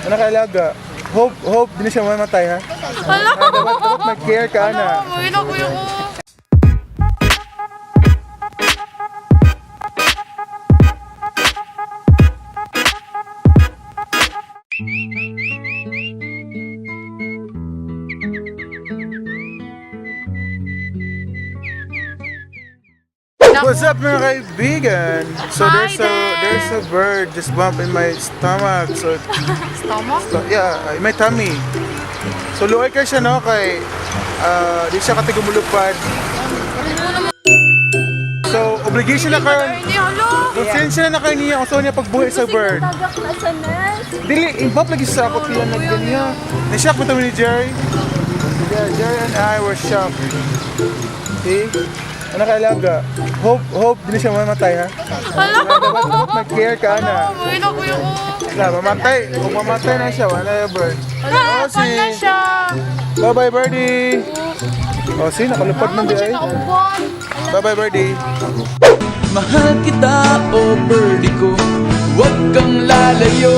Ano kaalaga? Hope, hope, di na siya mamatay, ha? Hala! Dapat mag-care ka na. Hala, kuya ko. What's up, mga kaibigan? So Hi there's a there. there's a bird just bumped in my stomach. So, Stomach? so yeah, in my tummy. So luoy kay siya, no, kay di siya katigumulupad. So obligation na karon. Hindi, hala! Konsensya na kayo niya kung saan niya pagbuhi sa bird. Tagak na sa nest. Dili, ibap lagi sa ako tiyan na ganyan. Na-shock mo ni Jerry? Yeah, Jerry and I were shocked. See? Ano kaalaga? Hope, hope, di na siya mamatay, ha? Hala! Dapat mag-care ka na. Hala, kuya ko. Wala, mamatay. Kung mamatay na siya, wala yung bird. Hala, Oh, pan na si- siya. Bye-bye, birdie! Oh, see, nakalupad man Ano di siya ay. nauban? Bye-bye, birdie. Mahal kita, oh birdie ko. Huwag kang lalayo.